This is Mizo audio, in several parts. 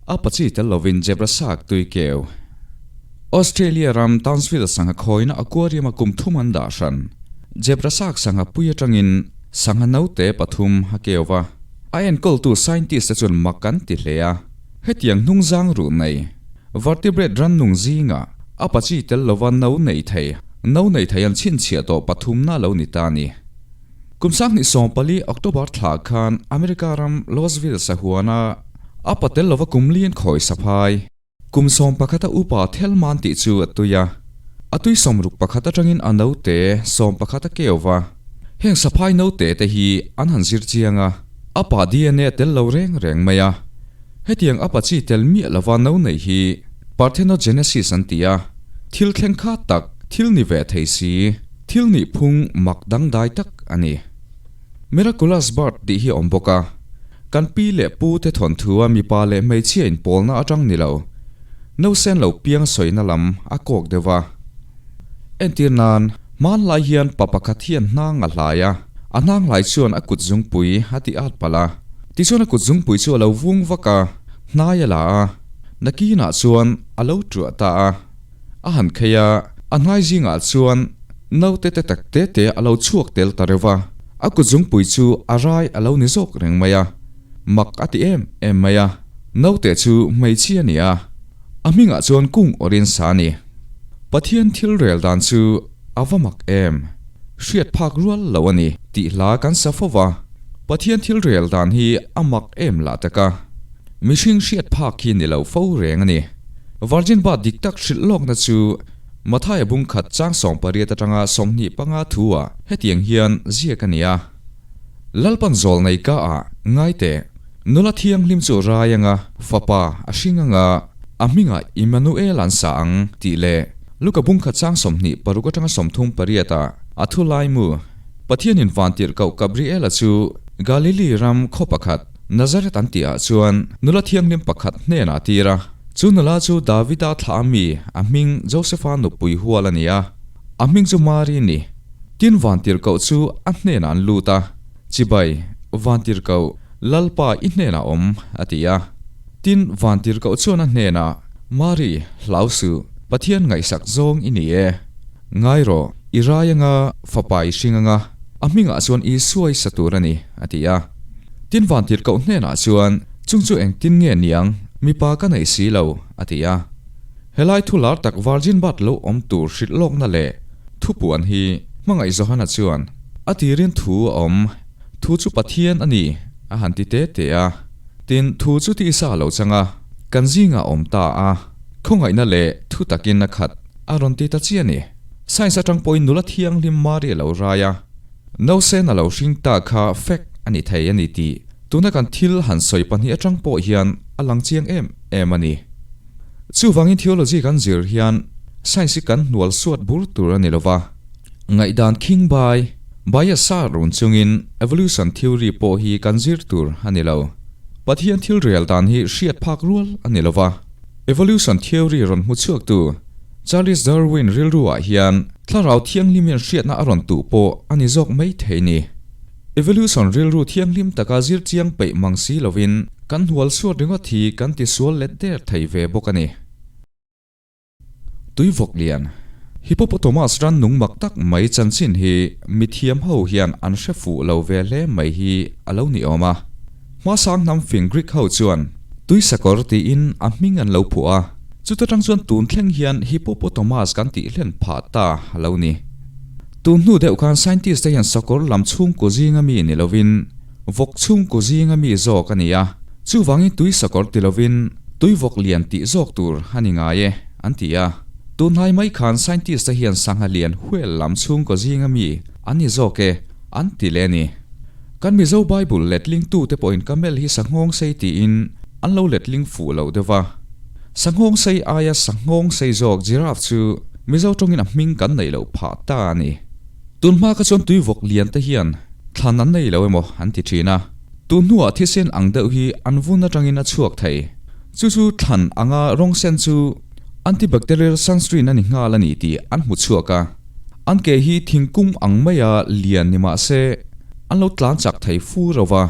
A pachi tel lovin zebra sak tui keu. Australia ram Townsville sangha khawina aquarium-a kum thum an dah hran. Zebra sak sangha pui atangin sangha naute pathum a keu va. A enkawltu scientist te chuan mak an ti hle a. Hetiang hnungzang ruh nei, vertebrate rannung zinga a pachi tel lova no nei thei, no nei thei an chhinchhiah tawh pathumna lo ni ta a ni. Kum 2014 October thla khan America ram Louisville sahuana a patel lova kum lian khawi saphai. Kum 11 a upa Thelman tih chu a tui a. A tui 61 atangin a naute 11 a keu va. Heng saphai naute te hi an han zir chiang a, a pa DNA a tel lo reng reng mai a. Hetiang a pa chi tel miah lova no nei hi Parthenogenesis an ti a, thil thleng kha tak thil ni ve thei si. Thil nih phung mak dangdai tak a ni. Miraculous birth tih hi a awm bawk a, kan pi leh pu te thawnthua mipa leh hmeichhia inpawlna atang ni lo, nausen lo piang sawina lam a kawk deuh va. Entir nan, hmanlai hian pa pakhat hian hnang a hlai a, a hnang hlai chuan a kut zungpui a ti at palh a, tichuan a kut zungpui chu a lo vung vak a, hnai a la a, nakinah chuan a lo tuah ta a. A han khei a, a hnai zingah chuan naute te tak te te a lo chhuak tel ta reuh va, a kutzungpui chu a rai a lo ni zawk reng mai a, mak a ti em em mai a, naute chu hmeichhia a ni a, a hmingah chuan kung awrin sa a ni. Pathian thil rel dan chu a va mak em, hriat phak rual lo a ni tih hla kan sa fo va, Pathian thil rel dan hi a mak em lah tak a. Mihring hriat phak hi ni lo fo reng a ni. Virgin Birth dik tak hrilh lawkna chu Mathaia bung khat chang 18 atanga 25 thu ah hetiang hian ziak a ni a. Lalpan zawl nei ka ah ngai teh, nula thianghlim chu rai anga fapa a hring anga a hmingah Immanuel an sa ang tih leh Luka bung khat chang 26 atanga 38 ah a thu lai mu. Pathianin vantirhkoh Gabriela chu Galili ram khaw pakhat, Nazareth an tih ah chuan nula thianghlim pakhat hnenah a tir a, chu nula chu Davida thlah a mi, a hming Josepha nupui hual a ni a, a hming chu Mari ni. Tin vantirhkoh chu a hnenah an lut a, Chibai, vantirhkoh, Lalpa i hnenah awm, a ti a. Tin vantirhkoh chuan a hnenah, Mari, hlau suh, Pathian ngaihsak zawng i ni e. Ngai rawh, i rai anga, fapa i hring anga, a hmingah chuan Isua i sa tur a ni, a ti a. Tin vantirhkoh hnenah chuan, Chung chu engtin nge niang, mipa ka nei si lo, a ti a. Helai thu lar tak Virgin Birth lo awm tur hrilh lawkna leh thupuan hi hmangaih Johana chuan a tirin thu a awm, thu chu Pathian a ni, a han ti te te a. Tin, thu chu tisa a lo chang a, kan zingah a awm ta a, khawngaihna leh thu takin a khat, a rawn ti ta chiah a ni. Science atang pawhin nula thianghlim Mari a lo rai a. Nausen a lo hring ta kha fact a ni thei a ni tih tuna kan thil han sawi pahnih atang pawh hian a lang chiang em em a ni. Chuvangin theology kan zir hian science hi kan hnual suat bur tur a ni lova, ngaihdan khing bai bias sa run chungin evolution theory pawh hi kan zir tur a ni lo. Pathian thil rel dan hi hriat phak rual a ni lova, evolution theory rawn hmu chhuaktu Charles Darwin rilruah hian thlarau thianghlim hian hriatna a rawn tuh pawh a ni zawk mai thei ni. Evolution rilru thianghlim taka zir chiang peih mang si lovin kan hnual suat ringawt hi kan ti sual let der thei ve bawk a ni. Tuivawk lian Hippopotamus ran nung mak tak mai chanchin hi mithiam ho hian an hre fuh lo ve hle mai hi a lo ni awm a. Hmasang hnam fing Greek ho chuan tuisakawr tiin a hming an lo phuah a, chuta tang chuan tun thleng hian Hippopotamus kan tih hlen phah ta a lo ni. Tun hnu deuh khan scientist te hian sakawr lam chhungkaw zinga mi ni lovin vawk chhungkaw zinga mi zawk a ni a, chuvangin tuisakawr ti lovin tuivawk lian tih zawk tur a ni ngai e an ti a. Tun hnai mai khan scientist te hian sangha lian whale lam chhungkaw zinga mi an ni zawk e an ti leh a ni. Kan Mizo Bible letling tute pawhin camel hi sanghawng sei tiin an lo letling fuh lo deuh va. Sanghawng sei aia sanghawng sei zawk giraffe chu Mizo tawngin a hming kan neih loh phah ta a ni. Tun hma kha chuan tuivawk lian te hian thlan an nei lo emaw an ti thin a. Tun hnuah thisen ang deuh hi an vun atangin a chhuak thei. Chu chu thlan anga rawng sen chu antibacterial sunscreen a ni nghal a ni tih an hmu chhuak a. An ke hi thingkung ang maia lian ni mah se, an lo tlan chak thei fu ro va.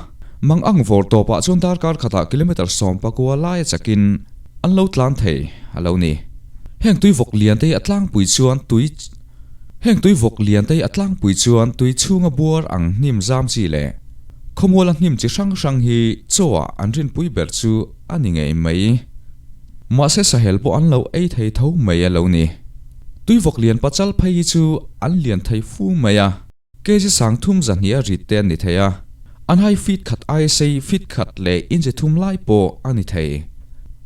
Mang ang vawr tawpah chuan darkar khatah kilometre 19 laia chakin an lo tlan thei a lo ni. Heng tui vawk lian te hi a tlangpui chuan tui Heng tui vawk lian te hi a tlangpui chuan tui chhunga buar ang hnim zam chi leh khawmuala hnim chi hrang hrang hi chaw ah an rinpui ber chu a ni ngei mai. Mahse sahel pawh an lo ei thei tho mai a lo ni. Tui vawk lian pachal phei hi chu an lian thei fu mai a. Kg 30 zahnih a rit te an ni thei a, an hai feet khat aia sei feet khat leh inchi thum lai pawh a ni thei.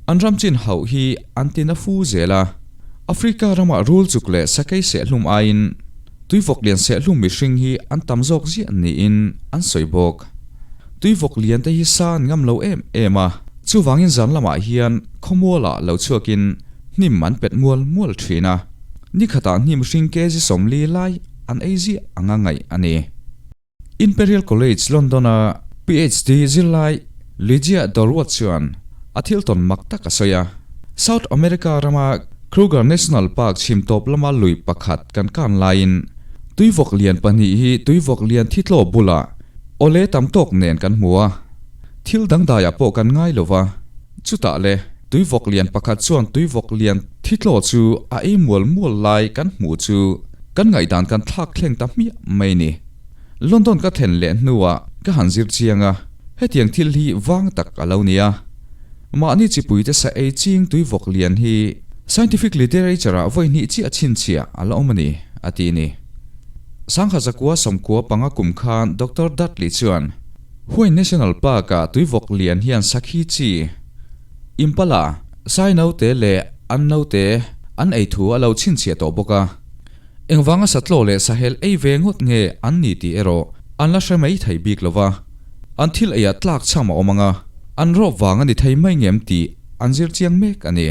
An ram chin hauh hi an tin a fu zel a, Africa ramah rul chuk leh sakei sehlum aiin tuivawk lian sehlum mihring hi an tam zawk ziah niin an sawi bawk. Tuivawk lian te hi sa an ngam lo em em a, chuvangin zan lamah hian khawmualah lo chhuakin hnim an pet mual mual thin a, ni khatah hnim hring kg 40 lai an ei ziah anga ngaih a ni. Imperial College London-a PhD zirlai Lydia Dorwart chuan a thil tawn mak tak a sawi a. South America rama Kruger National Park chhim tawp lama lui pakhat kan kan laiin tuivawk lian pahnih hi tuivawk lian thitlaw bulah awle tam tawk nen kan hmu a. Thil dangdaiah pawh kan ngai lo va, chutah le tuivawk lian pakhat chuan tuivawk lian thitlaw chu a ei mual mual lai kan hmuh chu kan ngaihdan kan thlak thleng ta hmiah mai ni. London ka thlen leh hnuah ka han zir chiang a, hetiang thil hi vang tak a lo ni a. Mahni chipuite sa ei ching tuivawk lian hi scientific literature-ah vawi hnih chiah chhinchhiah a la awm a ni, a ti ni. Sangha zakua 95 kum khan Doctor Dudley chuan Huai National Park-ah tuivawk lian hian sakhi chi, Impala, sai naute leh an naute an ei thu a lo chhinchhiah tawh bawk a. Engvanga satlaw leh sahel ei ve ngawt nge an ni tih erawh an la hre mai thei bik lo va, an thil eiah tlak chham a awm ang a, an rawp vang a ni thei mai ngem tih an zir chiang mek a ni.